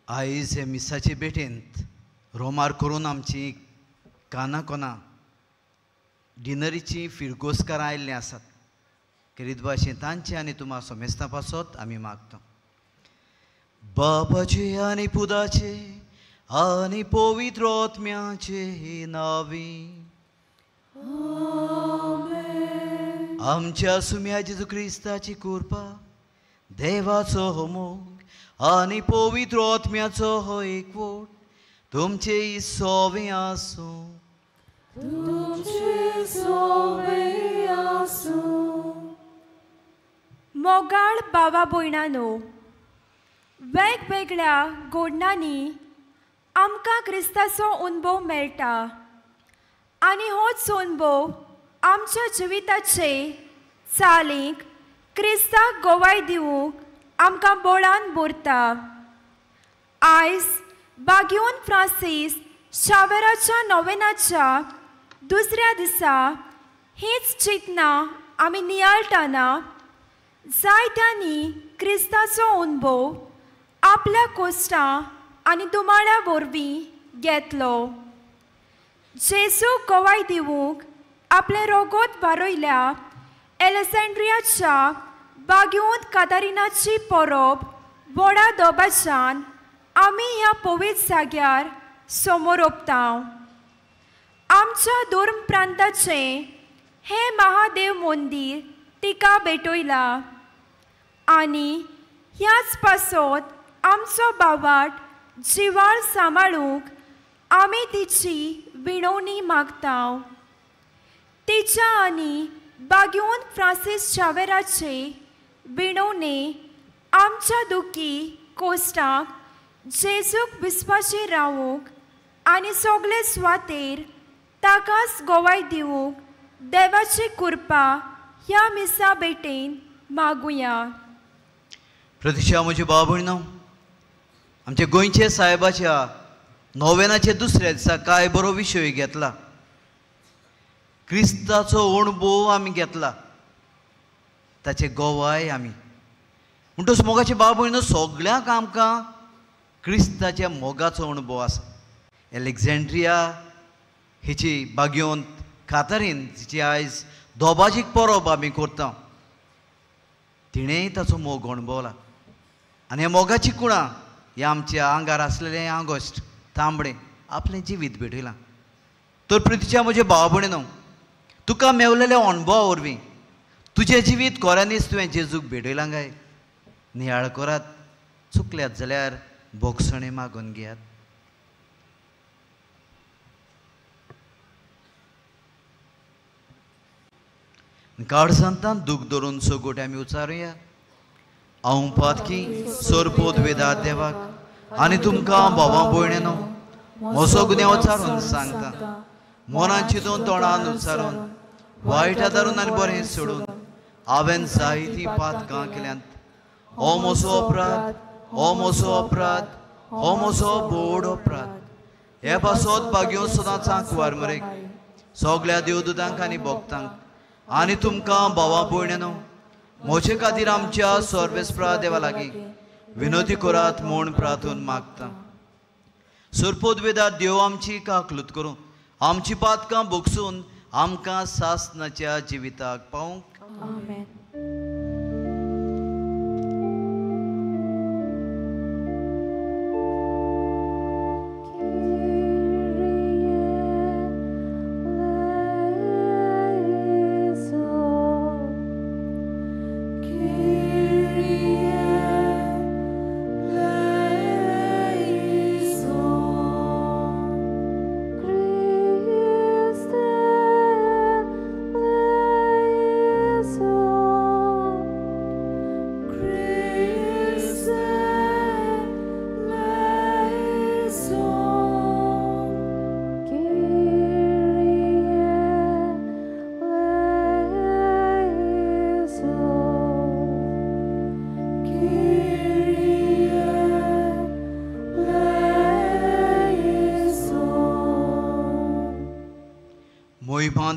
आयज हे मिसाचे भेटेंत रोमार करून आमची काना कोना डिनरीची फिरगोसकारां आयिल्लीं आसात. खेरीत भाशेन तांचे आनी तुमा सोमेस्तां पासत आमी मागता. बाबाचे आनी पुताचे आनी पवित्र आत्म्याचे नांवी आमच्या सुम्या जेजू क्रिस्ताची कृपा, देवाचो मोग आनी पवित्र आत्म्याचो हो एकवट तुमचे सोवे आसूं. तुमचे सोवे आसूं. मोगाळ बाबा भयणानो, वेगवेगळ्या गोडणांनी आमकां क्रिस्ताचो अनुभव मेळटा आनी होच अनुभव आमच्या जिविताचे चालीक क्रिस्ताक गोवाय दिवंक आमकां बोळान भरता. आयज बाग्योन फ्रांसीस शावेराच्या नोवेनाच्या दुसऱ्या दिसा हीच चिंतनां आमी नियाळटाना जायत्यांनी क्रिस्ताचो अनुभव आपल्या कोश्टां आनी दुमाळ्या वरवीं घेतलो. जेजू गोवाय दिवंक आपलें रोगोत वारयल्या एलेक्झांड्रियाच्या बाग्योंत कातारिनाची परब व्हडा दबाज्यान आमी ह्या पवित्र जाग्यार समोर ओंपता. आमच्या धर्म प्रांताचें हें महादेव मंदीर तिका भेटयलां आनी ह्याच पासत आमचो बावाट जिवाळ सांबाळूंक आमी तिची विणवणी मागता. तिच्या आनी बाग्योंत फ्रांसीस शावेराचे विणवणे आमच्या दुखी कोश्टाक जेजूक विस्वाशी रावूंक आनी सगळे सुवातेर ताकाच गोवाय दिवंक देवाची कृपा ह्या मिसा भेटेन मागुया. प्रतिशा म्हजी भाव भयणो, आमच्या गोंयचे साहेबाच्या नोवेनाच्या दुसऱ्या दिसा काय बरो विशय घेतला. क्रिस्ताचो अणभव आमी घेतला, ताचे गोवाय आमी. म्हणटच मोगाचे भाव भयणो, सगळ्यांक आमकां क्रिस्ताच्या मोगाचो अणभव आसा. एलेक्झांड्रिया हेची बाग्योंत कातारीन जिची आयज दोबाजीक परब आमी करता, तिणेंय ताचो मोग अणभवला. आनी ह्या मोगाची कुणां ह्या आमच्या आंगार आसलेलें आंगोश्ट तांबडें आपलें जिवीत भेटयलां. तर प्रितीच्या म्हज्या भाव भयणीनो, तुका मेवलेल्या अणभवा वरवीं तुजें जिवीत खऱ्यांनीच तुवें जेजूक भेटयलां काय? नियाळ करात, चुकल्यात जाल्यार भोगसणें मागून घेयात. काळजांतान दूख धरून सगोट आमी उचारुया. हांव पातकी सोरपोत वेदात देवाक आनी तुमकां भावां भयणीनो म्हजो गुन्यांव उचारून सांगता. मनान चिंतून तोंडान उचारून वायट आदारून आनी बरें सोडून हांवें जायतीं पातकां केल्यांत. हो म्हजो अपराध, हो म्हजो अपराध, हो म्हजो बोड अपराध. हे पासत भाग्यो सदांच आंकवार मरेक सगळ्या देवदूतांक आनी भक्तांक आनी तुमकां भावा भयणांनो म्हजे खातीर आमच्या सर्वेस्परा देवा लागीं विनोती करात म्हूण प्रार्थून मागता. सरपोदवेदार देव आमची काकलूत करूं, आमची पातकां भोगसून आमकां सासनाच्या जिविताक पावंक. आमेन.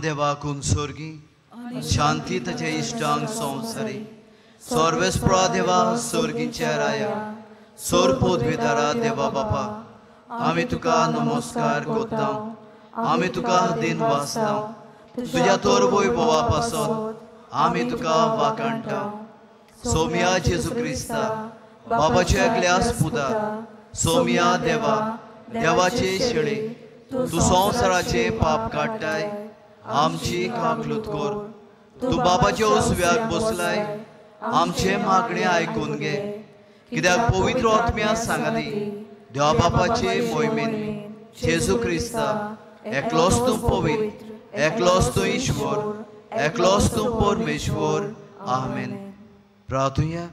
देवाकून स्वर्गी शांती ताच्या इश्टांक संवसारी सर्वेस्परा देवा स्वर्गीच्या राया सोरपोदवेदारा देवा बापा आमी तुका नमस्कार करता, आमी तुका दिन वाचता, तुज्या तोर वैभवा पासत आमी तुका वाकाणटा. सोम्या जेजू क्रिस्ता बाबाच्या एकल्या पुता सोम्या देवा देवाचे शेळे तूं संवसाराचे पाप काडटाय आमची काकलूत कर. तूं बाबाच्या उजव्याक बसलाय आमचे मागणे आयकून घे, कित्याक पवित्र आत्म्या सांगाती देवा बापाचे मोहिमेन जेजू क्रिस्ता एकलोच तूं पवित्र, एकलोच तूं ईश्वर, एकलोच तूं परमेश्वर. आमेन. प्रार्थुया.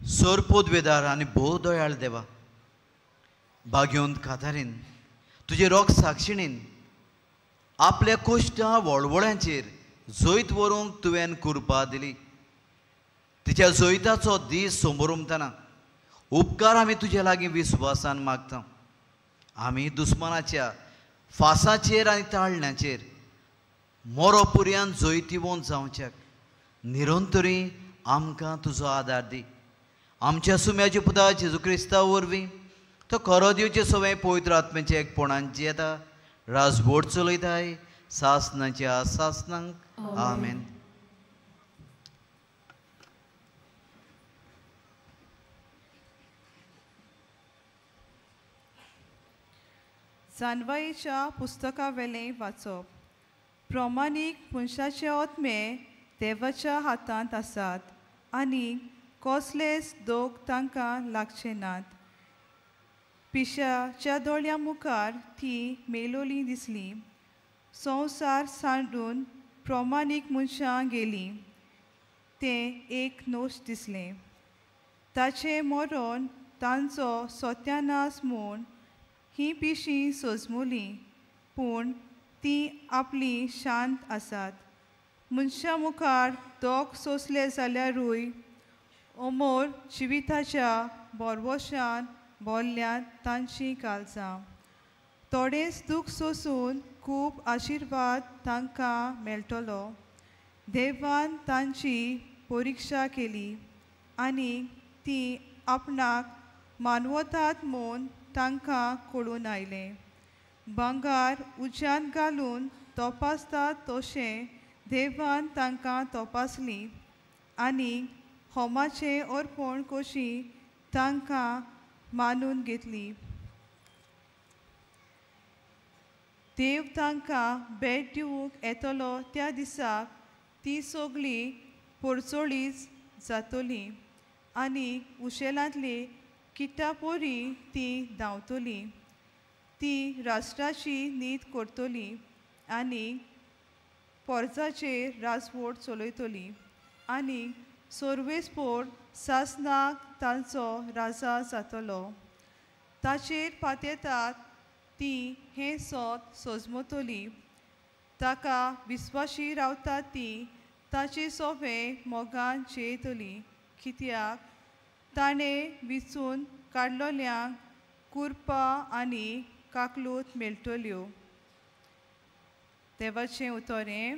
सरपोदवेदार आनी भोव दयाळ देवा, भाग्योंत कातारीन तुजे रोग साक्षिणीन आपल्या कोश्टां वळवळ्यांचेर जैत व्हरूंक तुवें कृपा दिली. तिच्या जैताचो दीस समोरमतना उपकार आमी तुजे लागीं विस्वासान मागता. आमी दुस्मानाच्या फासाचेर आनी ताळण्याचेर मोरो पुर्यान जैतिवंत जावच्याक निरंतरी आमकां तुजो आदार दी. आमच्या सुम्याच्या पुता जेजू क्रिस्ता वरवीं तो खरो दिवचे सवय पवित्र आत्म्याचे एकपणान जियेता राजबोट चलयताय सासनाच्या सासनांक. आमेन. जानवाईच्या पुस्तकावेलें वाचप. प्रमाणीक मनशाचे आत्मे देवाच्या हातांत आसात आनी कसलेच दोग तांकां लागचे नात. पिशाच्या दोळ्यां मुखार ती मेलोली दिसली. संवसार सांडून प्रमाणीक मनशां गेलीं. तें एक नोश दिसलें. ताचें मरण तांचो सत्यानाश म्हूण हीं पिशीं सोजमुलीं, पूण तीं आपलीं शांत आसात. मनशां मुखार दोग सोंसले जाल्यारूय अमोर जिविताच्या बोरवशान बोल्ल्यांत तांचीं कालजां. थोडेंच दूख सोंसून खूब आशिर्वाद तांकां मेळटलो. देवान तांची परिक्षा केली आनी तीं आपणाक मानवतात म्हूण तांकां कळून आयलें. भांगर उज्यांत घालून तपासतात तशें देवान तांकां तपासलीं आनी होमाचें अर्पण कशी तांकां मानून घेतली. देव तांकां भेट दिवंक येतलो त्या दिसाक ती सगळीं पोरचोळीच जातली आनी उशेलांतली किटापोरी ती धांवतली. ती राष्ट्राची नीत करतली आनी पोरजाचेर राजवट चलयतली आनी सर्वेस्पोर सासनाक तांचो राजा जातलो. ताचेर पातेतात ती हें सोत सोजमतली. ताका विस्वाशी रावतात ती ताची सोवे मोगान जेयतली कित्याक ताणें विचून काडलोल्यांक कुरपा आनी काकलूत मेळटल्यो. देवाचें उतरें.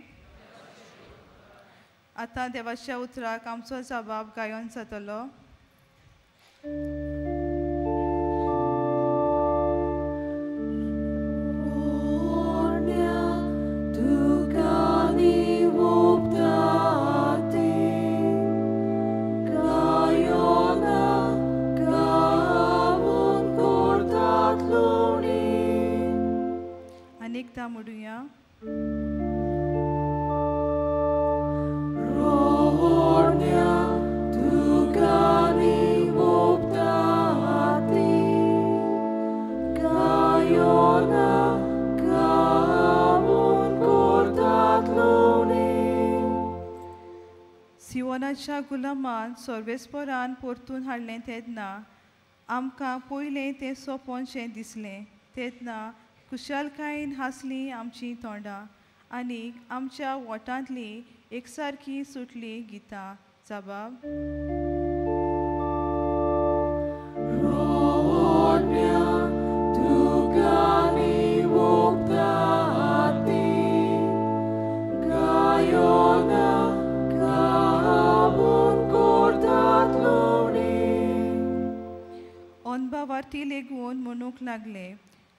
आतां देवाच्या उतराक आमचो जबाब गायोन जातलो. अनेकदा म्हणुया. सिवोनाच्या गुलामान सर्वेस्परान परतून हाडलें तेन्ना आमकां पयलें तें सोंपोनशें दिसलें तेन्ना खुशालकायेन हांसलीं आमचीं तोंडां आनी आमच्या वोटांतलीं एकसारकीं सुटलीं गितां. जबाब. अनभावार्थी लेगून म्हणूंक लागले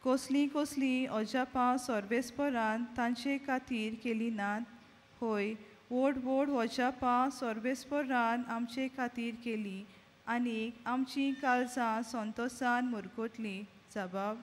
कसलीं कसलीं अजापां सर्वेस्परान तांचे खातीर केलीं नात. हय, व्हड व्हड अजापां सर्वेस्परान आमचे खातीर केलीं आनी आमचीं काळजां संतोसान मुरगटलीं. जबाब.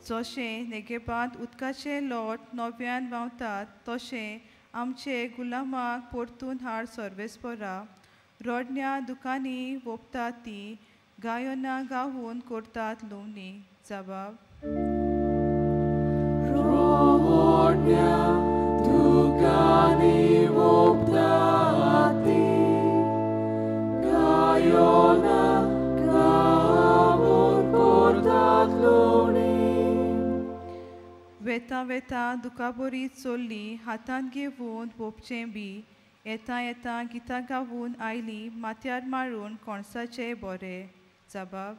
जशें नेगेबांत उदकाचे लोट नव्यान व्हांवतात तशें आमचे गुलामाक परतून हाड सर्वेस्परा. रडण्या दुकांनी वोपतात ती गायनां गावून करतात लुवणी. जबाब. वेता वेता दुकाबोरी चोल्ली हातांत घेवन वोपचें बी येता येता गितां गावून आयली माथ्यार मारून कोणसाचें बोरें. जबाब.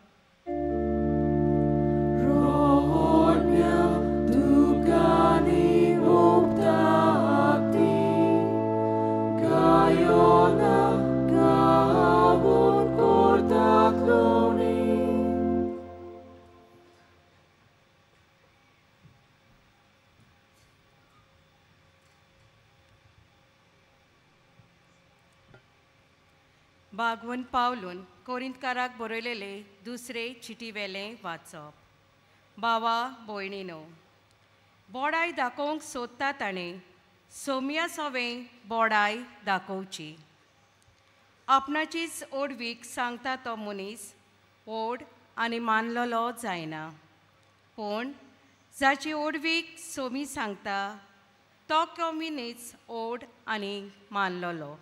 बागवून पावलून कोरिंतकाराक बरयलेले दुसरे चिटीवेलें वाचप. बावा भयणीनो, बोडाय दाखोवंक सोदता ताणें सोम्या सवें बोडाय दाखोवची. आपणाचीच ओडवीक सांगता तो मनीस ओड आनी मानलेलो जायना, पूण जाची ओडवीक सोमी सांगता तो कमीनीच ओड आनी मानलेलो.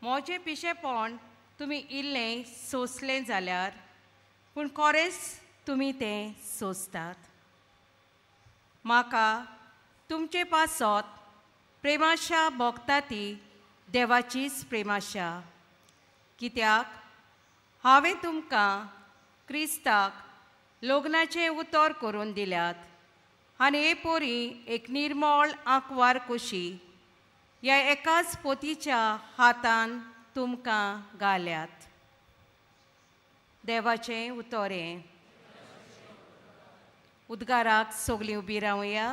म्हजें पिशेपण तुमी इल्लें सोंसलें जाल्यार, पूण खरेंच तुमी तें सोंसतात. म्हाका तुमचे पासत प्रेमाशा भोगता ती देवाचीच प्रेमाशा, कित्याक हांवें तुमकां क्रिस्ताक लग्नाचें उतर करून दिल्यात आनी हे पोरी एक निर्मळ आंकवार कशी ह्या एकाच पोतीच्या हातान तुमकां घाल्यात. देवाचें उतरें. उद्गाराक सगळीं उबी रावया.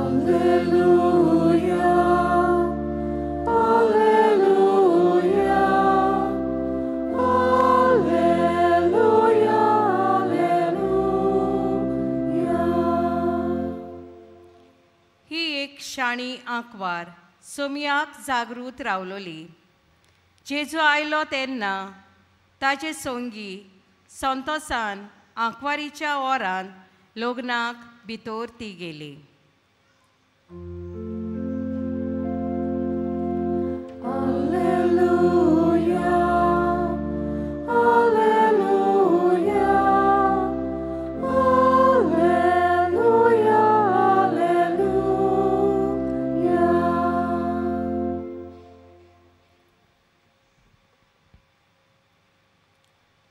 Alleluia, Alleluia, Alleluia. तांणी आंकवार सोमयाक जागृत रावलोली. जेजू आयलो तेन्ना ताजे सोंगी संतोसान आंकवारीच्या ओरान लग्नाक भितर ती गेली.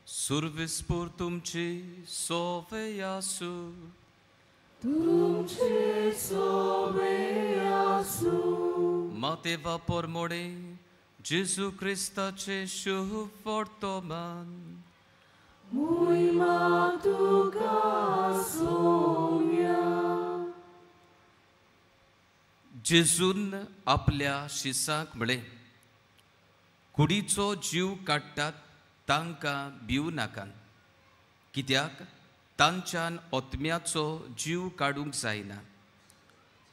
सुरविस्पूर तुमची सोवे आसू, तुमचे सोवे आसू. मातेवा पोरमोडे जेजू क्रिस्ताचे शुभ वर्तमान मोहिमा तुका सोम्या. जेजून आपल्या शिसांक म्हळें, कुडीचो जीव काडटात तांकां भिवू नाकात, कित्याक तांच्यान ओत्म्याचो जीव काडूंक जायना,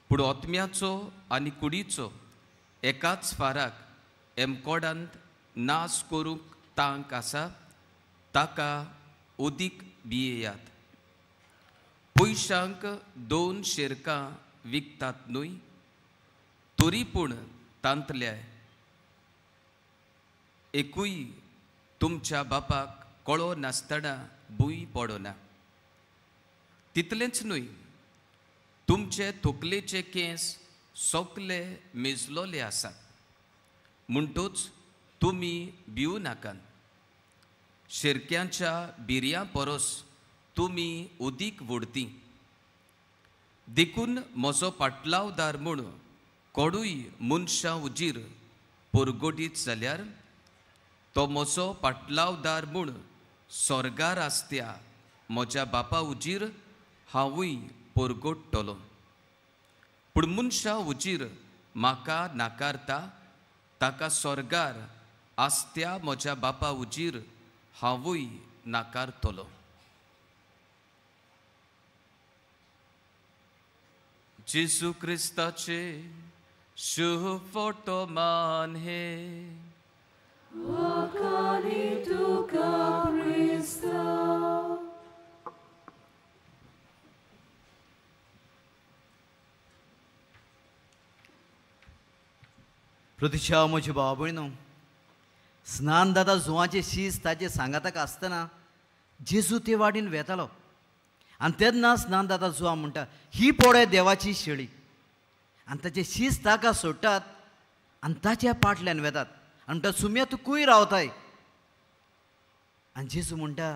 पूण ओत्म्याचो आनी कुडीचो एकाच फाराक एमकोडांत नाश करूंक तांक आसा, ताका उदीक भियेयात. पयशांक 2 शेरकां विकतात न्हय, तरी पूण तांतल्या एकूय तुमच्या बापाक कळो नासतना भूंय पडना. तितलेंच न्हय, तुमचे तकलेचे केंस सगले मेजलोले आसात, म्हणटूच तुमी भिवू नाकात. शेरक्यांच्या बिरयां परस तुमी उदीक वडती. देखून म्हजो पाटलावदार म्हूण कोडूय मनशां उजीर पोरगोडीत जाल्यार तो म्हजो पाटलावदार म्हूण स्वर्गार आसत्या म्हज्या बापा उजीर हांवूय पोरगोडटलो. पूण मनशां उजीर म्हाका नाकारता ताका स्वर्गार आसत्या म्हज्या बापा उजीर हांवूय नाकारतलो. जेजू क्रिस्ताचे शुभ वर्तमान हे. वाखाणी तुका क्रिस्ता. प्रतिशा म्हजे भाव भयणो, स्नान दादा जुवाचें शीस ताचे सांगाताक आसतना जेजू ते वाडीन वेतालो आनी तेन्ना स्नान दादा जुवा म्हणटा, ही पळय देवाची शेळी. आनी ताचे शीस ताका सोडटात आनी ताच्या पाटल्यान वेतात आनी म्हणटा, सुम्या तूं खूंय रावताय? आनी जेजू म्हणटा,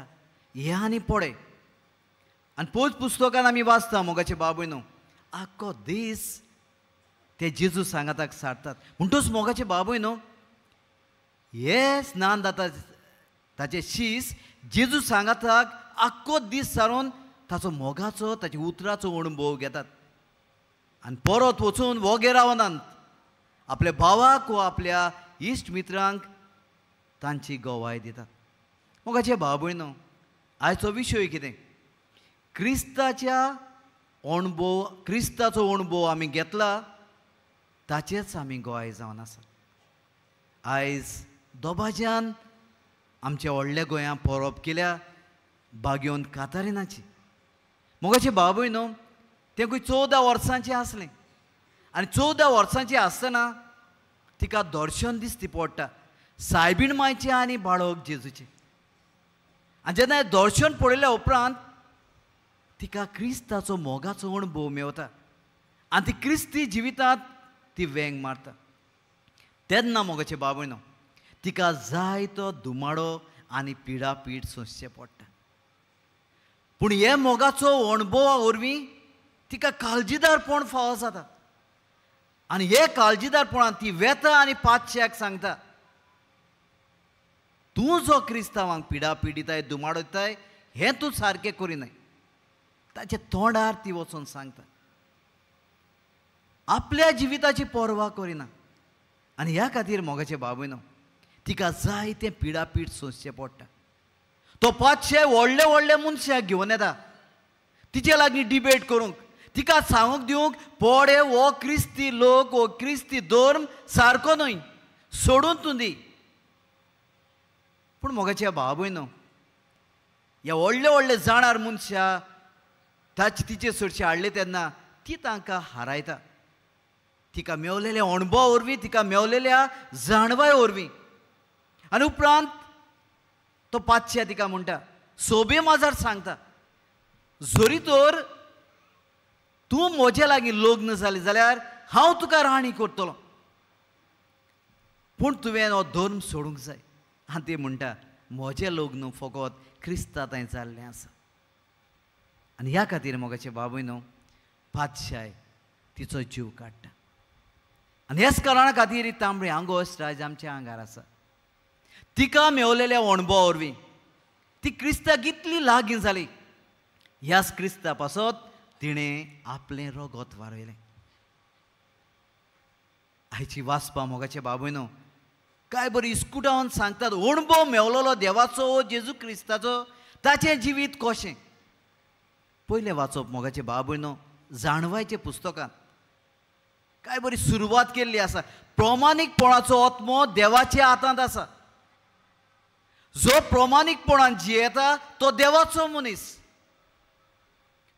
हे आनी पळय. आनी पोच पुस्तकान आमी वाचता मोगाचे बाबय न्हू, आख्खो दीस ते जेजू सांगाताक सारतात. म्हणटूच मोगाचे बाबय न्हू, हे स्नान जाता ताचे शीस जेजू सांगाताक आख्खो दीस सारून ताचो मोगाचो ताच्या उतराचो अणभव घेतात आनी परत वचून वोगे रावनात, आपल्या भावाक वा आपल्या इश्ट मित्रांक तांची गवाय दितात. मोगाचे भाव भयणो, आयचो विशय कितें? क्रिस्ताच्या अणभव, क्रिस्ताचो अणभव आमी घेतला ताचेच आमी गवाय जावन आसा. आयज दोबाज्यान आमच्या व्हडल्या गोंयांत परब केल्या बागेवन कातारिनाची. मोगाचे भाव भयणो, तें खंय 14 वर्सांचें आसलें आनी 14 वर्सांचें आसतना तिका दर्शन दिसती पडटा सायबीण मायचें आनी बाळक जेजूचें. आनी जेन्ना दर्शन पळयल्या उपरांत तिका क्रिस्ताचो मोगाचो अणभव मेवता आनी ती क्रिस्ती जिवितांत ती वेंग मारता. तेन्ना मोगाचे बाबयनो, तिका जायतो धुमाडो आनी पिडापीड सोंसचें पडटा. पूण हे मोगाचो अणभवा वरवीं तिका काळजीदारपण फावो जाता आनी हे काळजीदारपणान ती वेता आनी पातशाक सांगता, तूं जो क्रिस्तांवांक पिडापीड दिताय धुमाडो दिताय हें तूं सारकें करिनाय. ताच्या तोंडार ती वचून सांगता, आपल्या जिविताची पर्वा करिना. आनी ह्या खातीर मोगाचे बाबयनो, तिका जायतें पिडापीड सोंसचें पडटा. तो पातशे व्हडले व्हडले मनशाक घेवन येता तिचे लागीं डिबेट करूंक, तिका सांगूंक दिवंक पोडे हो क्रिस्ती लोक, हो क्रिस्ती धर्म सारको न्हय, सोडून तूं दी. पूण मोगाच्या भाव भयणो, ह्या व्हडले व्हडले जाणार मनशां ताचे तिचे सरशी हाडले तेन्ना ती तांकां हारायता. तिका मेवलेल्या अणभव वरवीं, तिका मेवलेल्या जाणवाय वरवीं. आनी उपरांत तो पातशा तिका म्हणटा, सोबे माजार सांगता, जरी तर तूं म्हजे लागीं लग्न जालें जाल्यार हांव तुका राणी करतलो, पूण तुवें हो धर्म सोडूंक जाय. आनी ती म्हणटा, म्हजें लग्न फकत क्रिस्ता थंय जाल्लें आसा. आनी ह्या खातीर मोगाचे बाबूय न्हू पातशाय तिचो जीव काडटा. आनी ह्याच कारणा खातीर ही तांबडी आंगोस्ट आयज आमच्या आंगार आसा. तिका मेवलेल्या अणभवा वरवीं ती क्रिस्ताक इतली लागीं जाली, ह्याच क्रिस्ता पासत तिणें आपलें रगत वारयलें. आयची वाचपा मोगाचे बाबूय न्हू काय बरी इस्कुटावन सांगतात अणभव मेवलेलो देवाचो, जेजू क्रिस्ताचो, ताचें जिवीत कशें. पयलें वाचप मोगाचे बाबूय न्हू जाणवायचे पुस्तकांत काय बरी सुरवात केल्ली आसा. प्रमाणीकपणाचो आत्मो देवाच्या हातांत आसा. जो प्रमाणीकपणान जियेता तो देवाचो मनीस.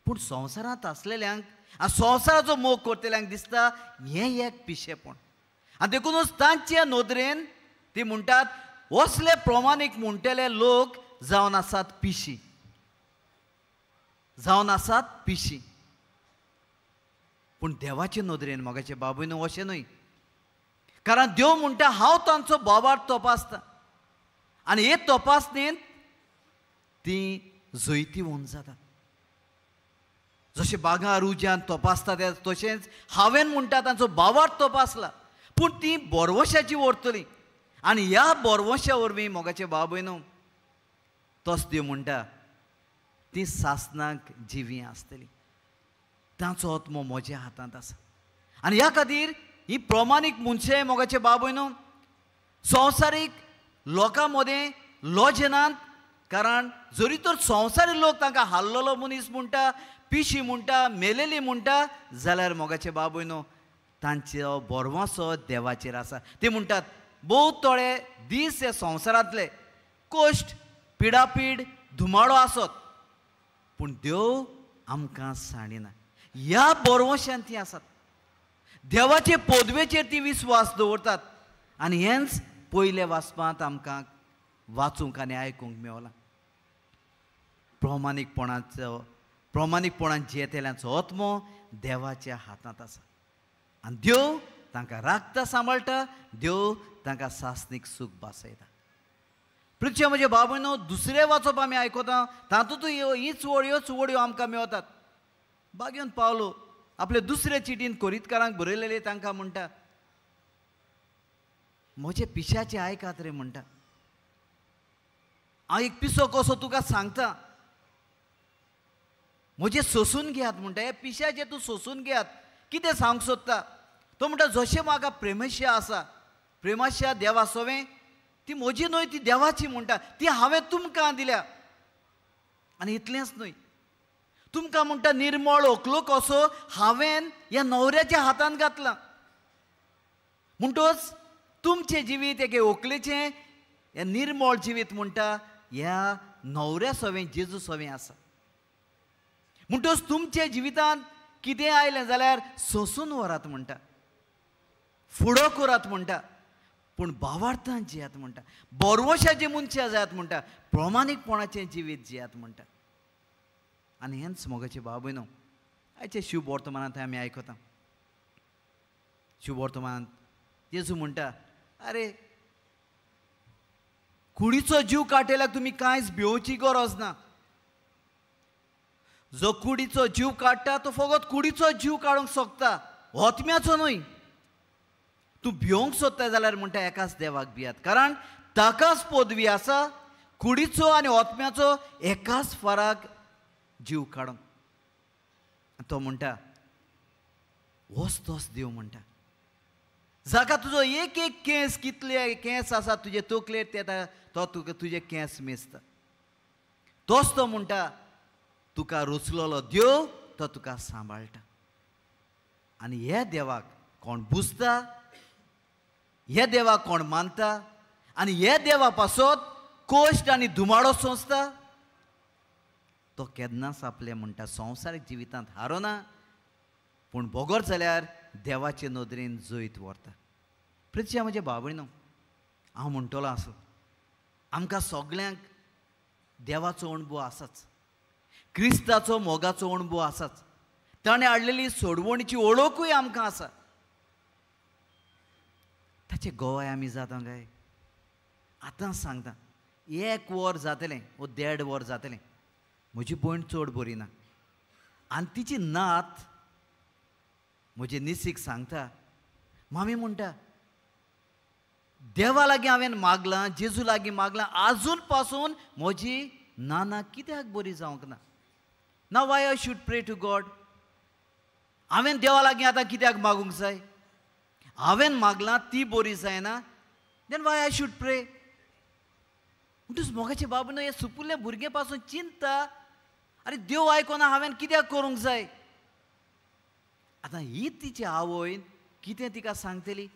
पूण संवसारांत आसलेल्यांक आनी संवसाराचो मोग करतल्यांक दिसता हें एक पिशेपण. आनी देखूनच तांचे नदरेन ती म्हणटात असले प्रमाणीक म्हणटले लोक जावन आसात पिशी, जावन आसात पिशी. पूण देवाचे नदरेन मोगाचे बाबूय न्हू अशें न्हय, कारण देव म्हणटा हांव तांचो बोवाळ तपासता आनी हे तपासणेंत ती जैतिवंत जातात. जशें बागार उज्यान तपासता तशेंच हांवें म्हणटा तांचो बोवाळ तपासला, पूण ती बोरवशाची व्हरतली. आनी ह्या बोरवशा वरवीं मोगाचे बाबूय न्हू तोच देव म्हणटा ती सासनाक जिवी आसतली. तांचो आत्मो म्हज्या हातांत आसा. आनी ह्या खातीर ही प्रमाणीक मनशां मोगाचे बाबूय न्हू संवसारीक लोकां मदें लॉजनांत, कारण जरी तर संवसारी लोक तांकां हाल्लोलो मनीस म्हणटा, पिशी म्हणटा, मेलेली म्हणटा, जाल्यार मोगाचे बाबूय न्हू तांचो भरवंसो देवाचेर आसा. ते म्हणटात भोव थोडे दीस हे संवसारांतले कश्ट, पिडापीड, धुमाडो आसत, पूण देव आमकां सांडिना. ह्या भरवंशान ती आसात, देवाचे पदवेचेर ती विस्वास दवरतात. आनी हेंच पयल्या वाचपांत आमकां वाचूंक आनी आयकूंक मेवलां. प्रमाणीकपणाचो, प्रमाणीकपणान जियेतल्यांचो आत्मो देवाच्या हातांत आसा आनी देव तांकां राखता, सांबाळटा, देव तांकां सासणीक सूख भासयता. पृथ्वी म्हजे बाबूय न्हू दुसरें वाचप आमी आयकता, तातूंतूय हीच वळयो वळयो आमकां मेवतात. बागेवन पावलो आपले दुसरे चिटीन कोरीतकारांक बरयलेले तांकां म्हणटा, म्हजे पिशाचे आयकात रे म्हणटा, हांव एक पिसो कसो तुका सांगता, म्हजें सोसून घेयात म्हणटा. हे पिशाचे तूं सोसून घेयात, कितें सांगूंक सोदता? तो म्हणटा जशें म्हाका प्रेमशा आसा, प्रेमाशा देवा सोवें, ती म्हजी न्हय, ती देवाची म्हणटा, ती हांवें तुमकां दिल्या. आनी इतलेंच न्हय, तुमकां म्हणटा निर्मळ ओकलो कसो हांवें ह्या न्हवऱ्याच्या हातान घातला, म्हणटोच तुमचें जिवीत एके ओकलेचें हें निर्मळ जिवीत म्हणटा ह्या न्हवऱ्या सोवें, जेजू सोवें आसा. म्हणटोच तुमच्या जिवितांत कितें आयलें जाल्यार सोंसून व्हरात म्हणटा, फुडो करात म्हणटा, पूण भावार्थान जियात म्हणटा, बोरवशाचे मनशां जायात म्हणटा, प्रमाणीकपणाचें जिवीत जियात म्हणटा. आनी हेंच मोगाचे बाबूय न्हू आयचे शुभ वर्तमानांत आमी आयकता. शुभ वर्तमानांत जेजू म्हणटा, आरे कुडीचो जीव काडटल्याक तुमी कांयच भिवची गरज ना. जो कुडीचो जीव काडटा तो फकत कुडीचो जीव काडूंक शकता, आत्म्याचो न्हय. तूं भिवंक सोदता जाल्यार म्हणटा एकाच देवाक भियात, कारण ताकाच पदवी आसा कुडीचो आनी आत्म्याचो एकाच फराक जीव काडूंक. तो म्हणटा होच तोच देव म्हणटा, जाका तुजो एक एक केंस, कितले केंस आसा तुजे तकलेर ते तो तुका तुजे केंस मेजता, तोच तो म्हणटा तुका रचलोलो देव तो तुका सांबाळटा. आनी ह्या देवाक कोण बुजता, ह्या देवाक कोण मानता आनी ह्या देवा पासत कोश्ट आनी धुमाडो सोंसता, तो केन्नाच आपलें म्हणटा संवसारीक जिवितांत हारोना, पूण बोगोर जाल्यार देवाचे नदरेन जैत व्हरता. प्रितशा म्हजे भाव भयणो, हांव म्हणटलो आसूं, आमकां सगल्यांक देवाचो अणभव आसाच, क्रिस्ताचो मोगाचो अणभव आसाच, ताणें हाडलेली सोडवणीची वळखूय आमकां आसा. ताचे गोवाय आमी जाता काय? आतां सांगता, एक वर जातलें वो 1.5 वर जातलें, म्हजी भयण चड बरी ना आनी तिची नात म्हजे निसीक सांगता, मामी म्हणटा देवा लागीं हांवें मागलां, जेजू लागीं मागलां, आजून पासून म्हजी नाना कित्याक बरी जावंक ना? ना why I should pray to God? हांवें देवा लागीं आतां कित्याक मागूंक जाय? हांवें मागलां ती बरी जायना, then why I should pray? म्हणटूच मोगाचे बाबू न्हय, हें सुपुल्लें भुरगें पासून चिंता, आरे देव आयकोना हांवें कित्याक करूंक जाय? आतां ही तिची आवयन कितें तिका सांगतली?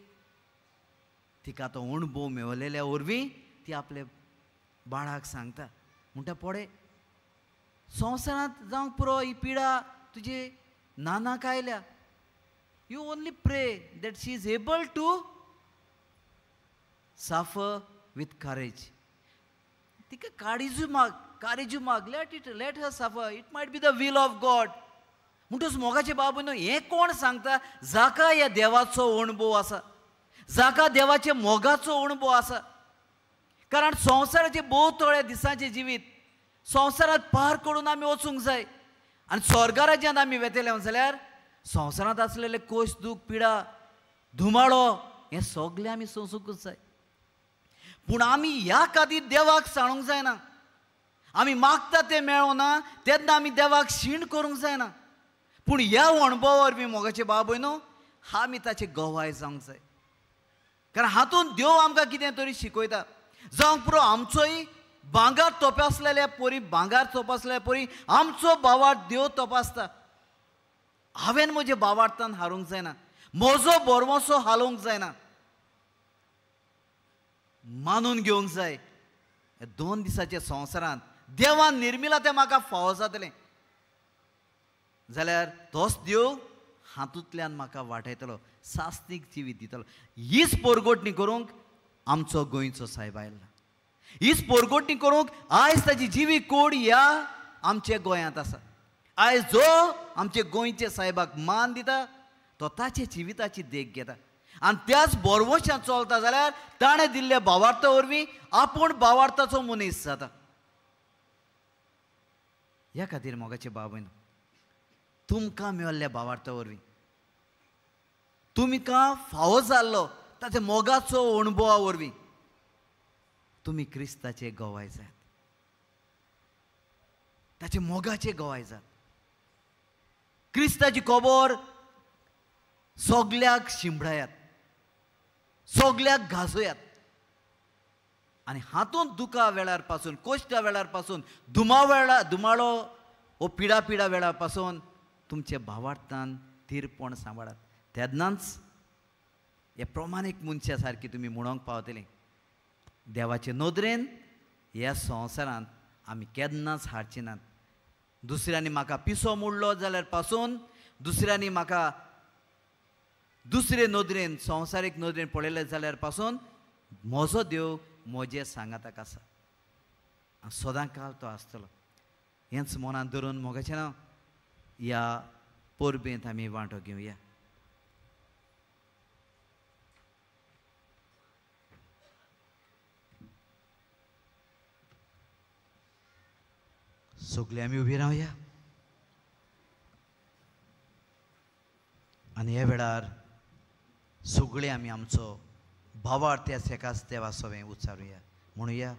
तिका तो अणभव मेवलेल्या वरवीं ती आपल्या बाळाक सांगता, म्हणटा पळय संवसारांत जावंक पुरो ही पिडा तुजे नानाक आयल्या, you only pray that she is able to suffer with courage. तिका काळीजू माग, काळीजू माग, let it, let her suffer, it might be the will of God. म्हणटूच मोगाचे बाबू न्हू, हें कोण सांगता? जाका ह्या देवाचो अणभव आसा, जाका देवाचे मोगाचो अणभव आसा. कारण संवसाराचे भोव थोड्या दिसांचें जिवीत संवसारांत पार करून आमी वचूंक जाय आनी स्वर्गा राज्यांत आमी वेतले जाल्यार संवसारांत आसलेले कोश, दूख, पिडा, धुमाळो हें सगळें आमी सोंसूंकूच जाय. पूण आमी ह्या खातीर देवाक सांडूंक जायना. आमी मागता तें मेळना तेन्ना आमी देवाक शीण करूंक जायना. पूण ह्या अणभवा वरवीं मोगाचे बाबय न्हू, आमी ताचे गवाय जावंक जाय. कारण हातूंत देव आमकां कितें तरी शिकयता. जावंक पुरो आमचोय भांगर तपासलेल्या परी, भांगर तपासलेल्या परी आमचो भावार्थ देव तपासता. हांवें म्हज्या भावार्थान हारूंक जायना, म्हजो भरवंसो हालोवंक जायना, मानून घेवंक जाय. 2 दिसाच्या संवसारांत देवान निर्मिला तें म्हाका फावो जातलें जाल्यार तोच देव हातूंतल्यान म्हाका वाटयतलो, सास्तीक जिवीत दितलो. हीच पोरगोटणी करूंक आमचो गोंयचो सायब आयला, हीच पोरगोटणी करूंक आयज ताची जिवी कोड ह्या आमच्या गोंयांत आसा. आयज जो आमचे गोंयचे सायबाक मान दिता तो ताचे जिविताची देख घेता आनी त्याच बोरवशान चलता जाल्यार ताणें दिल्ल्या भावार्था वरवीं आपूण भावार्थाचो मनीस जाता. ह्या खातीर मोगाचे बाबून, तुमकां मेळिल्ल्या भावार्था वरवीं तुमकां फावो जाल्लो ताच्या मोगाचो अणभवा वरवीं तुमी क्रिस्ताचे गवाय जात, ताचे मोगाचे गवाय जात. क्रिस्ताची खबर सगल्याक शिंबडायात, सगल्याक घाजोयात आनी हातूंत दुखा वेळार पासून, कोश्टा वेळार पासून, धुमाळो वो पिडा पिडा वेळार पासून तुमचे भावार्थान थीरपण सांबाळात. तेन्नाच हे प्रमाणीक मनशा सारकी तुमी म्हणूंक पावतली, देवाचे नदरेन ह्या संवसारांत आमी केन्नाच हारचे नात. दुसऱ्यांनी म्हाका पिसो मोडलो जाल्यार पासून, दुसऱ्यांनी म्हाका दुसरे नदरेन, संवसारीक नदरेन पळयलें जाल्यार पासून म्हजो देव म्हजे सांगाताक आसा, सदां काल तो आसतलो. हेंच मनांत धरून मोगाचें ना ह्या परबेंत आमी वांटो घेवया. सगळे आमी उबी रावया आनी ह्या वेळार सगळे आमी आमचो भावार्थ त्याच एकाच देवा सवें उच्चारुया. म्हणुया,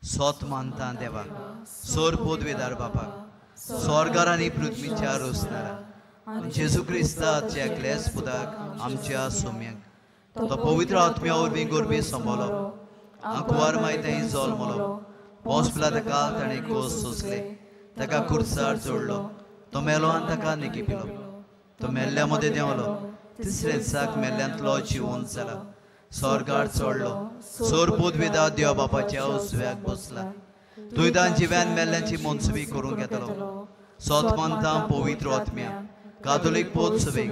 सोत मानता देवा, सोर पोदवेदार बापाक, स्वर्गार आनी पृथ्वीच्या रोसणारा, जेजू क्रिस्ताच्या एकल्याच पुताक आमच्या सोम्याक, तो पवित्र आत्म्या वरवीं गोरबी सांबाळलो, आंकवार मायतें जल्मलो, पोसला ताका ताणें कोस सोंसले, ताका कुर्सार चडलो, तो मेलो आनी ताका निकिपिलो, तो मेल्ल्या मदें देंवलो, तिसरे दिसाक मेल्ल्यांतलो जिवंत जाला, स्वर्गार चडलो, सोरपूत विदा देव बापाच्या उजव्याक बसला, दुयदान जिव्यान मेल्ल्यांची मनसुबी करूंक येतलो. सोत मानता पवित्र आत्म्या, कातोलीक पोतसभेक,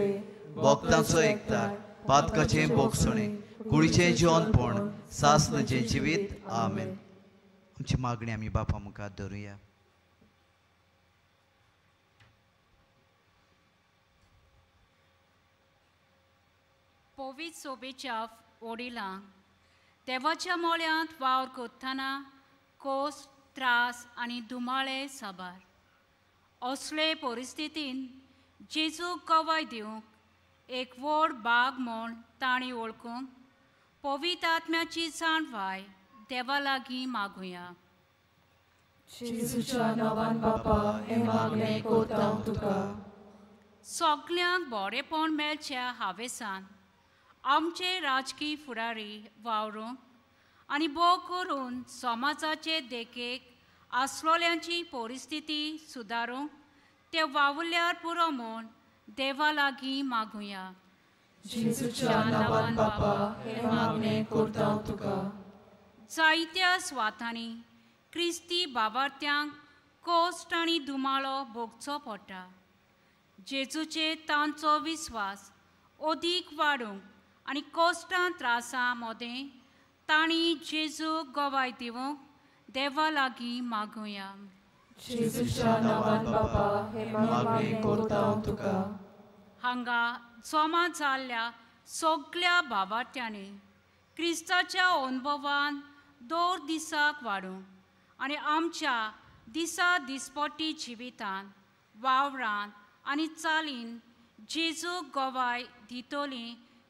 भक्तांचो एकतार, पातकाचें भोगसणें, कुडीचें जिवनपण, सासनाचें जिवीत. आमेन. आमची मागणी आमी बापा मुखार धरुया. पवित्र सोबेच्या वडिलांक देवाच्या मोळ्यांत वावर करतना कोस, त्रास आनी धुमाळे साबार असले परिस्थितीन जेजूक गवाय दिवंक एक व्हड बाग म्हूण तांणी वळखूंक पवित्र आत्म्याची जाणवाय देवा लागीं मागुया. जेजूच्या नांवान बापा हें मागणें करता हांव तुका. सगल्यांक बरेपण मेळच्या हावेसान आमचे राजकी फुडारी वावरूंक आनी भोव करून समाजाचे देखीक आसलोल्यांची परिस्थिती सुदारूंक ते वावुरल्यार पुरो म्हूण देवा लागीं मागुया. जेजूच्या नांवान बापा हें मागणें करता हांव तुका. जायत्या सुवातांनी क्रिस्ती बाबार्थ्यांक कश्ट आनी धुमाळो भोगचो पडटा. जेजूचेर तांचो विस्वास अदीक वाडूंक आनी कश्टां त्रासां मदें तांणी जेजूक गवाय दिवंक देवा लागीं मागुया. जेजूच्या नांवान बापा हें मागणें करता हांव तुका. हांगा जमा जाल्ल्या सगल्या बाबार्थ्यांनी क्रिस्ताच्या अनुभवान दर दिसाक वाडूंक आनी आमच्या दिसा दिसपट्टी जिवितान, वावरान आनी चालीन जेजूक गवाय दितली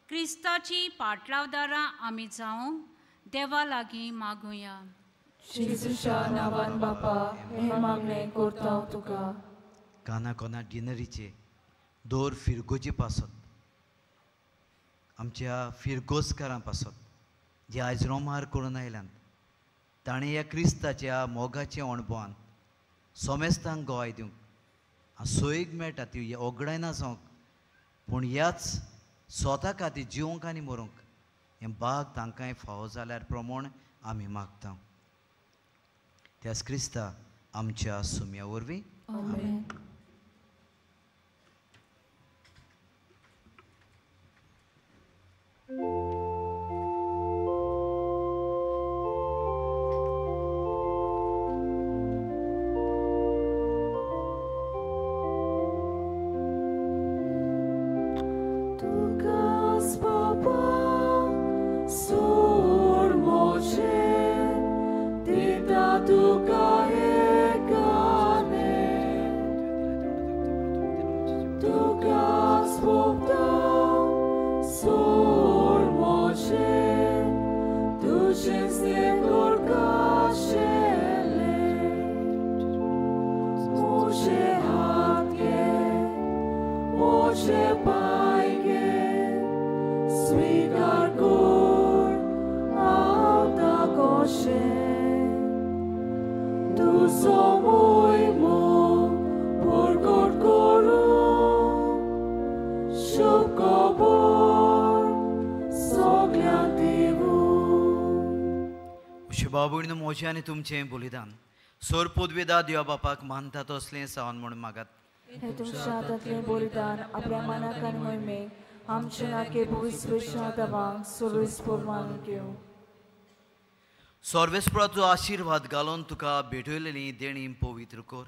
क्रिस्ताची पाटलावदारां आमी जावंक देवा लागीं मागुया. जेजूच्या नांवान बापा हें मागणें करता हांव तुका. काना कोना डिनरीचे दोर फिरगोजी पासत, आमच्या फिरगोजकारां पासत जे आयज रोमार करून आयल्यात, ताणें ह्या क्रिस्ताच्या मोगाच्या अणभवान सोमेस्तांक गवाय दिवंक सोयीक मेळटा ती ओगडायना जावंक, पूण ह्याच स्वता खातीर जिवंक आनी मरूंक हें बाग तांकांय फावो जाल्यार प्रमाण आमी मागता. त्याच क्रिस्ता आमच्या सुम्या वरवीं. आमेन. बाबून म्हजें आनी तुमचें बलिदान सोर पदवेदा देवा बापाक मानता तसलें सावन म्हूण मागात. हें तुमच्या हातांतलें बलिदान आपल्या मनाक आनी मोहिमेक आमचे नाके पवित्र दवांक सर्वेस्पोर मानून घेवं. सर्वेस्पराचो आशिर्वाद घालून तुका भेटयलेली देणी पवित्र कर.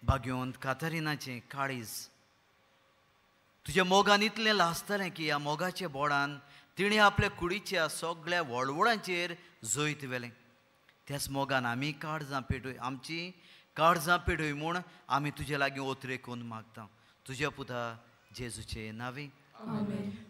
भाग्यवंत कातारिनाचें काळीज तुज्या मोगान इतलें लासतलें की ह्या मोगाच्या बोडान तिणें आपल्या कुडीच्या सगळ्या वळवळांचेर जैत व्हेलें. त्याच मोगान आमी काळजां पेटय, आमची काळजां पेटय म्हूण आमी तुजे लागीं ओतरेकून मागता. तुज्या पुता जेजूचे नांवे.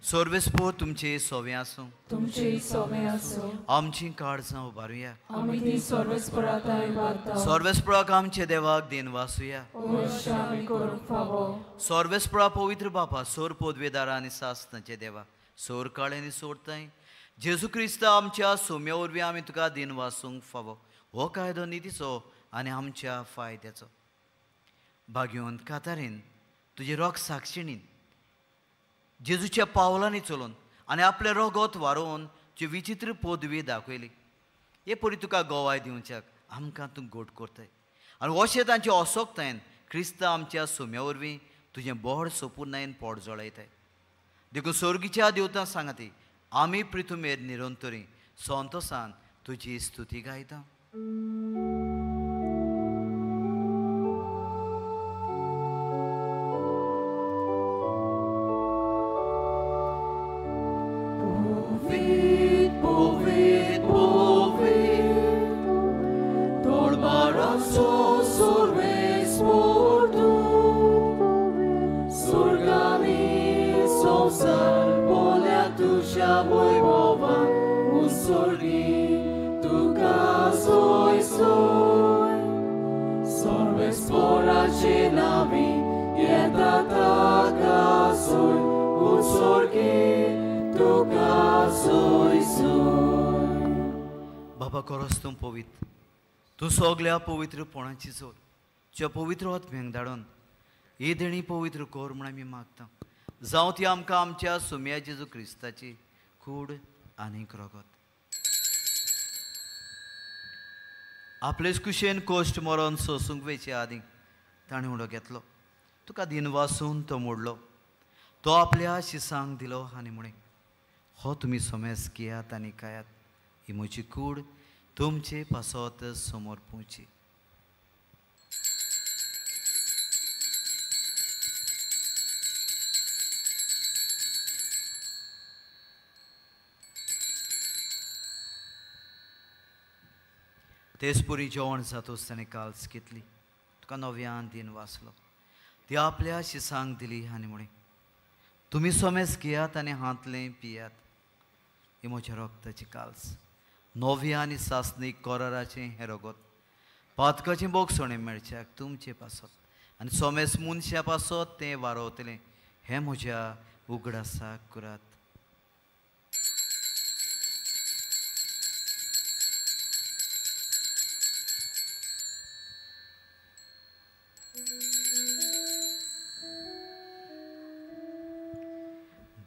सर्वेस्पोर तुमचे सोवे आसूं. तुमचे सोवे आसूं. आमची काळजां उबारुया. आमी ती सर्वेस्पराक उबारता. सर्वेस्पराक आमचे देवाक देन वासुया. आमी करूंक फावो. सर्वेस्परा पवित्र बापा, सोर पदवेदारा आनी सासनाचे देवा, सोर काळे आनी सोडताय जेजू क्रिस्त आमच्या सोम्या वरवीं आमी तुका दिन वासूंक फावो. हो कायदो नितीचो आनी आमच्या फायद्याचो. भाग्यवंत कातारीन तुजे रोग साक्षिणीन जेजूच्या पावलांनी चलोवन आनी आपलें रोगोत वारोवन तुजी विचित्र पदवी दाखयली. हे परी तुका गोवाय दिवच्याक आमकां तूं गोट करताय आनी अशें तांचे असोकतायेन क्रिस्तांव आमच्या सुम्या वरवीं तुजें बोड सोपुर्णायेन पोट जळयताय. देखून सोर्गीच्या देवतां सांगाती आमी प्रिथुमेर निरंतरी संतोसान तुजी स्तुती गायता. बाबा खरोच तूं पवित्र, तूं सगल्या पवित्रपणाची जोड तुज्या पवित्र आत्म्याक धाडून ही देणी पवित्र कर म्हूण आमी मागता. जावं ती आमकां आमच्या सुम्या जेजू क्रिस्ताची कूड आनीक रगत. आपलेच कुशेन कोश्ट मरोन सोसूंक वयचे आदीं ताणें उडो घेतलो, तुका दिन वासून तो मोडलो, तो आपल्या शिसांक दिलो आनी म्हळें, हो तुमी सोमेस घेयात आनी खायात, ही म्हजी कूड तुमचे पासत समोर पोवची. तेच पुरी जेवण जातूच ताणें काल्स घेतली, तुका नव्यान दिन वाचलो, ती आपल्या शिसांक दिली आनी म्हळें, तुमी सोमेस घेयात आनी हांतलें पियात, ही म्हज्या रगताची काल्स, नव्या आनी सासणीक कराराचें हें रगत, पातकाचें बोगसणें मेळच्याक तुमचे पासत आनी सोमेस मनशा पासत तें वारोवतलें, हें म्हज्या उगडासाक करात.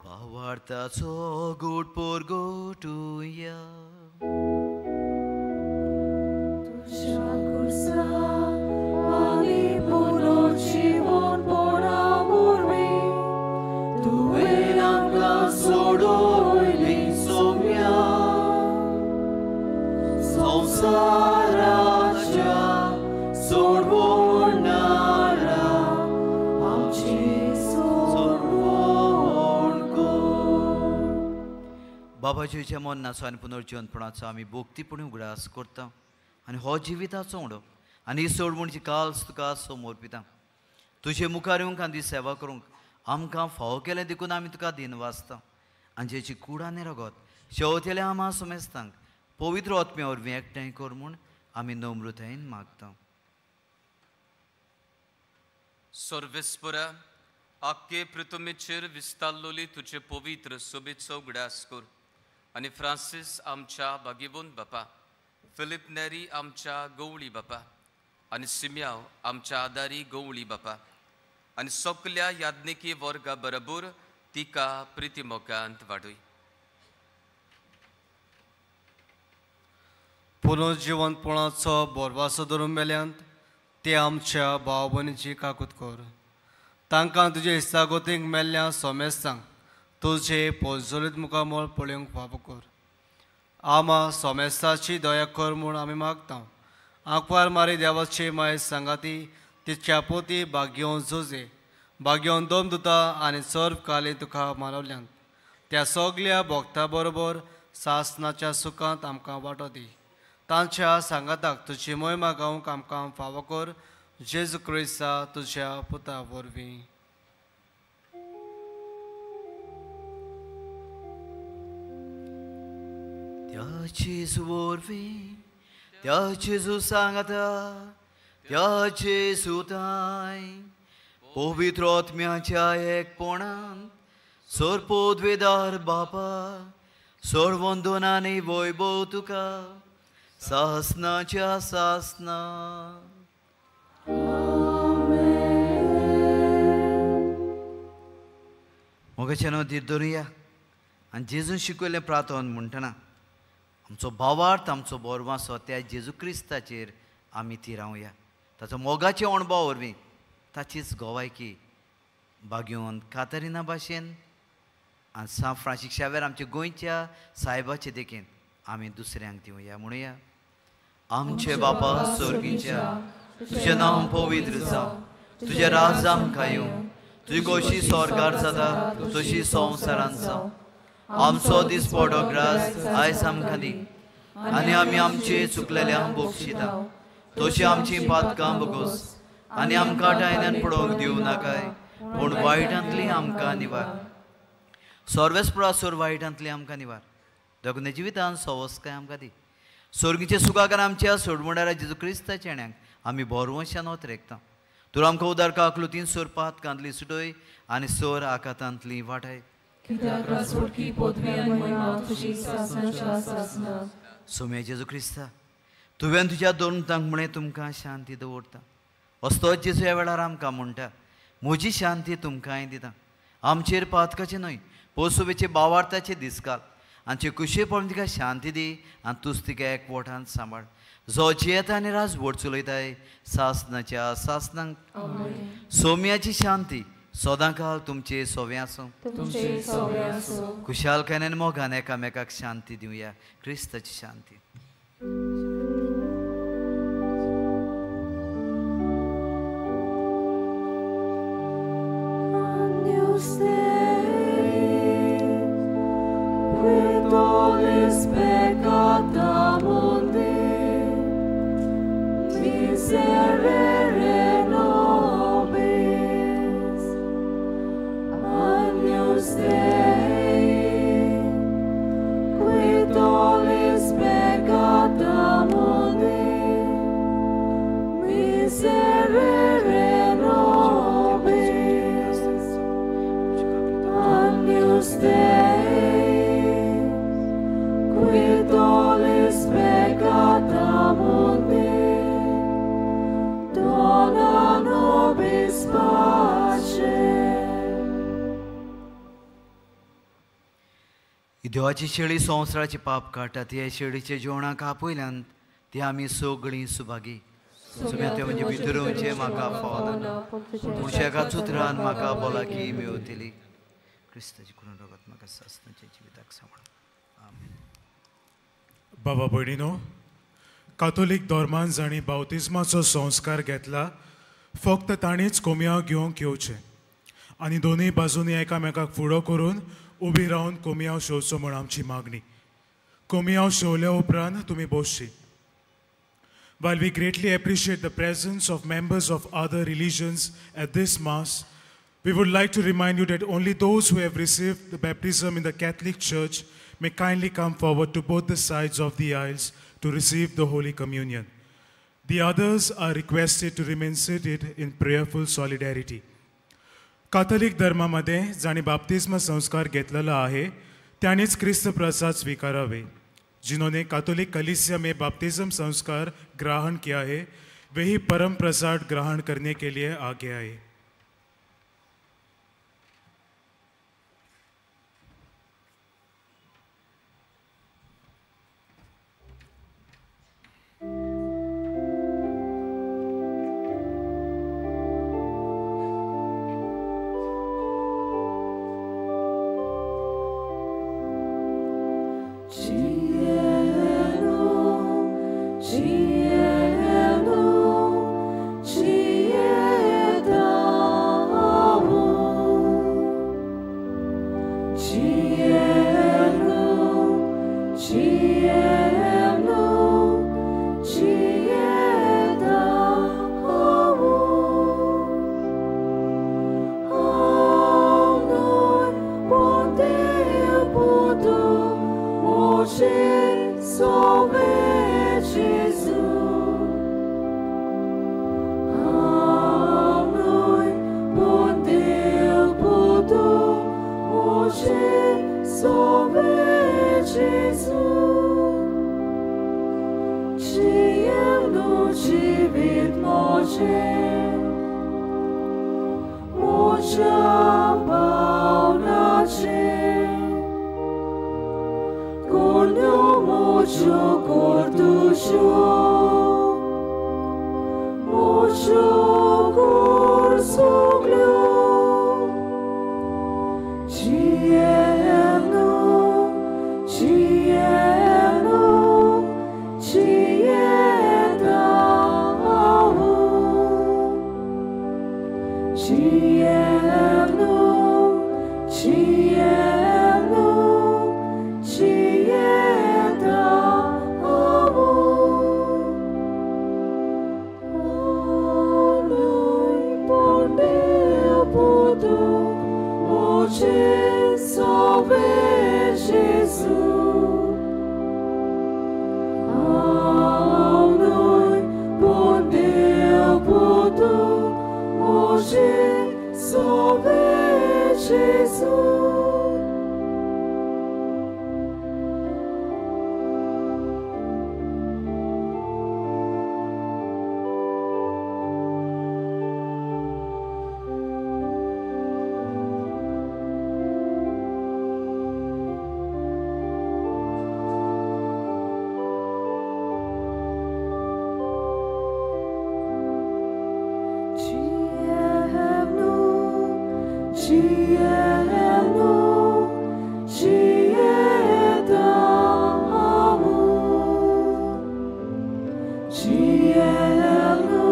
भावार्थाचो गोड पोरगोटुया. तुज्या खुर्सा आनी पुनर्जीवनपणा वरवीं तुवें आमकां सोडयली सोम्या, संवसाराच्या सोडवणारा आमची सोडवण कर. बाबाजीच्या मरणाचो आनी पुनर्जीवनपणाचो आमी भोक्तीपणी उगडास करता आनी हो जिविताचो उडो आनी ही सोडवणची काल्स तुका समर्पिता. तुजे मुखार येवंक आनी तुजी सेवा करूंक आमकां फावो केलें देखून आमी तुका दिन वाचता आनी जेची कूड आनी रगत शेवतेल्या आमा समेस्तांक पवित्र आत्म्या वरवीं एकठांय कर म्हूण आमी नम्रतायेन मागता. सर्वेस्परा आख्खे पृथ्वीचेर विस्तारलोली तुजे पवित्र सोबेचो उगडास कर आनी फ्रांसीस आमच्या भाग्यवंत बापा, फिलीप नेरी आमच्या गवळी बापा आनी सिम्याव आमच्या आदारी गवळी बापा आनी सगल्या याज्ञिकी वर्गा बरोबर तिका प्रितीमोगांत वाडय. पुनर्जीवनपणाचो बोरवासो धरून मेल्यांत ते आमच्या भाव भयणीची काकूत कर, तांकां तुजे इस्तागोतीक मेल्ल्या सोमेस्तांक तुजे पोजोलीत मुखामळ पळोवंक फावो कर. आमा सोमेस्ताची दया कर म्हूण आमी मागता. आंकवार मारी देवाची माय सांगाती तिच्या पोती भाग्योवन जोजे भाग्योवन दोम दुता आनी सर्व काली तुका मानवल्यांत त्या सगल्या भक्ता बरोबर सासनाच्या सुखांत आमकां वांटो दी. तांच्या सांगाताक तुजी मोहिमा गावंक आमकां फावो कर, जेजू क्रिस्ता तुज्या पुता वरवीं. त्या जेजू वरवीं, त्या जेजू सांगाता, त्या जेजूताय पवित्र आत्म्याच्या एकपणान सर्पोद्वेदार बापा सर्वंदनानी वैभव तुका सासनाच्या सासना. आमेन. मोगाचें नांव धीर धरुया आनी जेजून शिकयलें प्रार्थन म्हणटना आमचो भावार्थ आमचो बोरवासो त्या जेजू क्रिस्ताचेर आमी थिरावया. ताचो मोगाचे अणभव वरवीं ताचीच गोवायकी बागेवन कातरिना भाशेन आनी सांत फ्रांसीस शावेर आमच्या गोंयच्या सायबाचे देखीन आमी दुसऱ्यांक दिवया. म्हणुया, आमचे बापा स्वर्गीच्या, तुजें नांव पवित्र जावं, तुजें राज आमकां येवं, तुजी गोशी स्वर्गार जाता तशी संवसारांत जावं. आमचो दिसपडो ग्रास आयज आमकां दी आनी आमी आमचे चुकलेल्यांक बक्षिता तशी आमची पातकां बगोस आनी आमकां टायन्यान पडोवंक दिवं नाकाय, पूण वायटांतली आमकां निवार. सर्वेस्परासोर वायटांतली आमकां निवार. देखून जिवितान सवस्काय आमकां दी. स्वर्गीचे सुखाकार आमच्या सोडमणारा जेजू क्रिस्ताच्या येण्याक आमी बोरवंशान ओतरेकता. तूं आमकां उदार काकलुतीन सोर पातकांतली सुटय आनी सोर आकातांतली वाटाय. सोम्या जेजू क्रिस्ता, तुवें तुज्या दोन तांक म्हळें तुमकां शांती दवरता. असतोच जेजू ह्या वेळार आमकां म्हणटा, म्हजी शांती तुमकांय दिता. आमचेर पातकाचें न्हय पोसुबेचे बावार्थाचे दिसकाल आमचे कुशे पळोवन तिका शांती दी आनी तूंच तिका एकवटान सांबाळ. जो जियेता आनी राजवट चलयताय सासनाच्या सासनांक. सोम्याची शांती सदांकाल तुमचे सोवे आसूं. खुशालकायेन आनी मोगान एकामेकाक शांती दिवया. क्रिस्ताची शांती. Miserere nobis, Agnus Dei, qui tollis peccata mundi, miserere nobis, Agnus Dei, qui tollis peccata mundi, dona nobis pace. देवाची शेळी संवसाराचे पाप काडटा. त्या शेळीचे जेवणाक आपयल्यान ती आमी सगळीं सुभागी. सोम्या म्हणजे भितर येवचें म्हाका फावना, पूण एका सुत्रान म्हाका बोलाकी मेवतली. क्रिस्ताची कुरून रगत म्हाका सासनाच्या जिविताक सांबाळ. आमेन. बाबा भयणीनो, कातोलीक धर्मान जांणी बावतिज्माचो संस्कार घेतला फक्त तांणीच कोमयांव घेवंक येवचें आनी दोनूय बाजूंनी एकामेकाक फुडो करून उबी रावन कोमयांव शेवचो म्हूण आमची मागणी. कोमयांव शेवल्या उपरांत तुमी बसची. While we greatly appreciate the presence of members of other religions at this Mass, we would like to remind you that only those who have received the baptism in the Catholic Church may kindly come forward to both the sides of the aisles to receive the Holy Communion. The others are requested to remain seated in prayerful solidarity. Catholic धर्मामध्ये जांणी बाप्तिस्म संस्कार घेतलेला आहे त्यांनीच क्रिस्त प्रसाद स्वीकारावे. जिन्होंने Catholic कलीसिया में बाप्तिज्म संस्कार ग्रहण किया है वही परम प्रसाद ग्रहण करने के लिए आगे आए. Moja bauna Mucho corducho, mucho corsoglio, Ciemno, ciemno, cieta au. Ciemno, ciemno, cieta au. Oloi ponde puto, moce salve Gesù. Ao noi ponde puto, moce salve Gesù. Ciemno, ciemno, cieta au. Ciemno,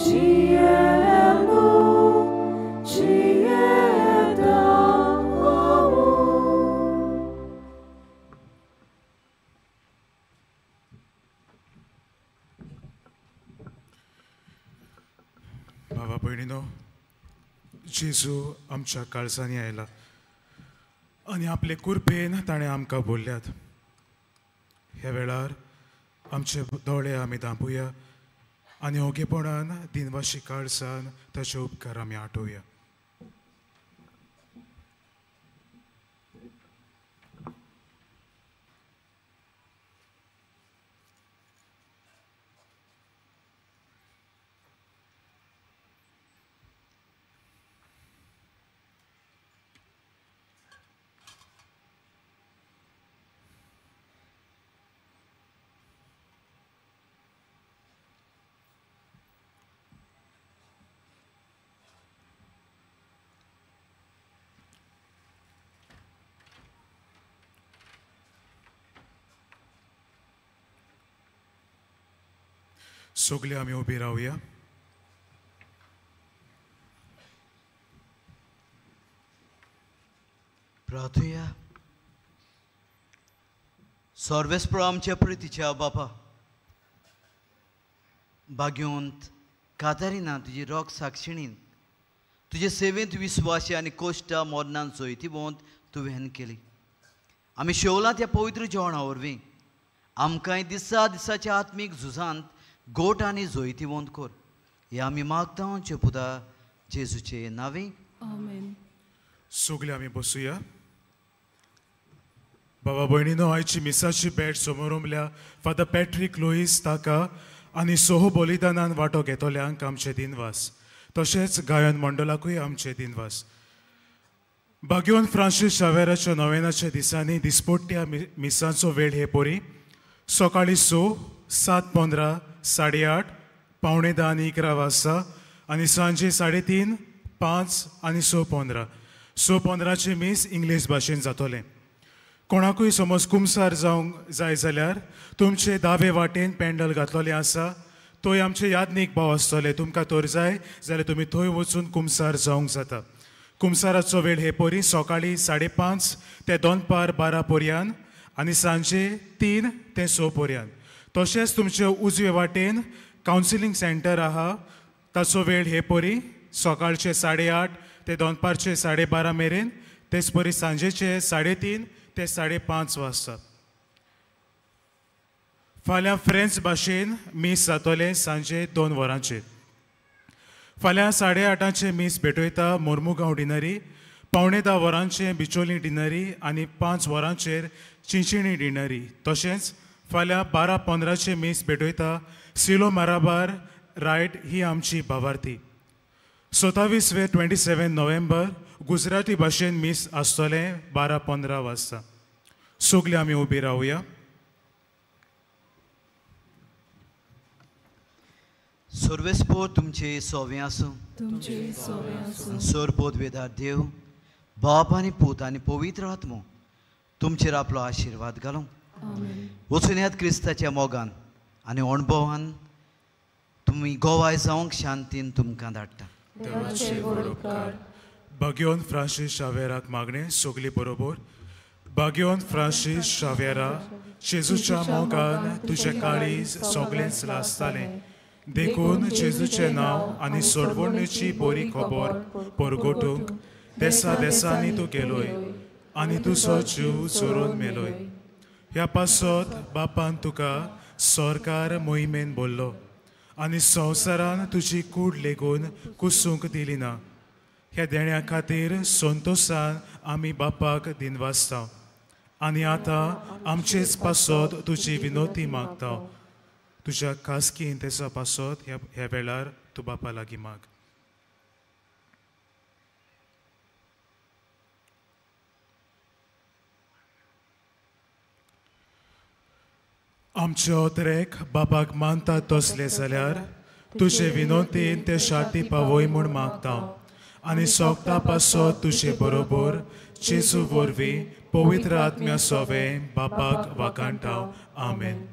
ciemno, cieta au. भावा भयणीनो, जेजू आमच्या काळजांनी आयला आनी आपले कृपेन ताणें आमकां बोल्ल्यात. ह्या वेळार आमचे दोळे आमी धांपुया आनी ओगेपणान दिनवाशी काळजान ताचे उपकार आमी आठोवया. सगळे आमी उबी रावया. प्रार्थुया. सर्वेस्प्रो आमच्या प्रितीच्या बापा, भाग्यवंत कातारिना तुजी रोग साक्षिणीन तुजे सेवेंत विस्वासी आनी कोश्टा मोरनान जैतिवंत तुवें केली. आमी शेवलां त्या पवित्र जेवणा वरवीं आमकांय दिसा दिसाच्या आत्मीक झुजांत गोट आनी जैतिवंत कर. हे आमी मागता आमच्या पुता जेजूचे नांवे. आमेन. सगळे आमी बसुया. बाबा भयणीनो, आयची मिसाची भेट समोरमल्या फादर पॅट्रीक लुईस ताका आनी सोहो बलिदानान वांटो घेतल्यांक आमचे दिनवास, तशेंच गायन मंडळाकूय आमचे दिनवास. भाग्यवंत फ्रांसीस शावेराच्या नोवेनाच्या दिसांनी दिसपट्ट्या मिसांचो वेळ हे परी सकाळीं 6, 7:15, 8:30, 9:45 आनी 11 वाजता आनी सांजे 3:30, 5 आनी 6:15. 6:15 मीस इंग्लीश भाशेन जातलें. कोणाकूय समज कुमसार जावंक जाय जाल्यार तुमचे दावे वाटेन पेंडल घातलेलें आसा, थंय आमचे यादनीक भाव आसतले. तुमकां तर जाय जाल्यार तुमी थंय वचून कुमसार जावंक जाता. कुमसाराचो वेळ हे परी सकाळीं 5:30 ते दनपार 12 पर्यंत आनी सांजे 3 ते 6 पर्यंत. तशेंच तुमचे उजवे वाटेन कावन्सिलींग सेंटर आहा, ताचो वेळ हे परी सकाळचे 8:30 ते दनपारचे 12:30 मेरेन, तेच परी सांजेचे 3:30 ते 5:30 वाजता. फाल्यां फ्रेंच भाशेन मीस जातलें सांजे 2 वरांचेर. फाल्यां 8:30 मीस भेटयता मोर्मुगांव डिनरी, 9:45 वरांचेर बिचोली डिनरी आनी 5 वरांचेर चिंचिणी डिनरी. तशेंच फाल्यां 12:15 मीस भेटयता सिलो माराबार रायट ही आमची भावार्थी. 27 वे 27 नोव्हेंबर गुजराती भाशेन मीस आसतलें 12:15 वाजता. सगळे आमी उबी रावया. सर्वेस्पोर तुमचे सोवे आसूं, तुमचे सोवे आसूं. सर पोदवेदार देव बाप आनी पूत आनी पवित्र आत्मो तुमचेर आपलो आशिर्वाद घालूं. वचून यात क्रिस्ताच्या मोगान आनी अणभवान तुमी गोवाय जावंक शांतीन तुमकां धाडटा. भाग्योन फ्रांसीस शावेराक मागणें सगली बरोबर. भाग्योन फ्रांसीस शावेरा, जेजूच्या मोगान तुजें काळीज सगळेंच लासतालें, देखून जेजूचें नांव आनी सोडवणेची बरी खबर परगटूंक देसा देसांनी तूं गेलोय आनी तुजो जीव जोरून मेलोय. ह्या पासत बापान तुका सरकार मोहिमेन बोल्लो आनी संवसारान तुजी कूड लेगून कुसूंक दिली ना. ह्या देण्या खातीर संतोशान आमी बापाक दिनवासता आनी आतां आमचेच पासत तुजी विनोती मागता. तुज्या खासगी इंतेसा पासत ह्या वेळार तूं बापा लागीं माग. आमचे अत्रेक बापाक मानता तसले जाल्यार तुजे विनोतीन ते शाती पावय म्हूण मागता आनी सोगता पासत तुजे बरोबर जेजू वरवीं पवित्र आत्म्या सोवे बापाक वाखाणटा. आमेन.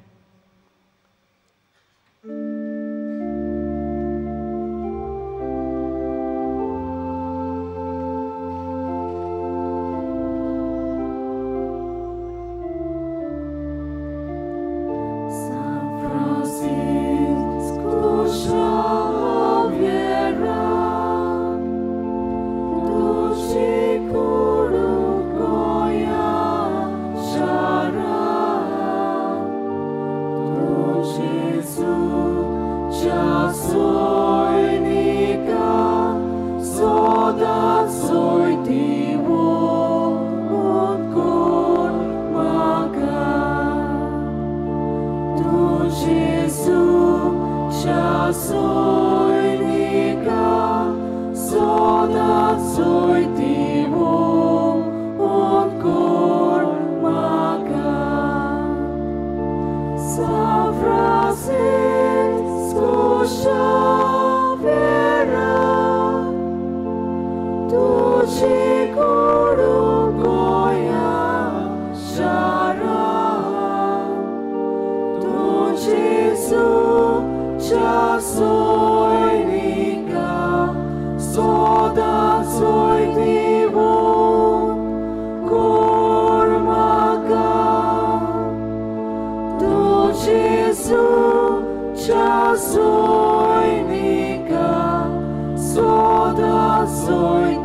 Soy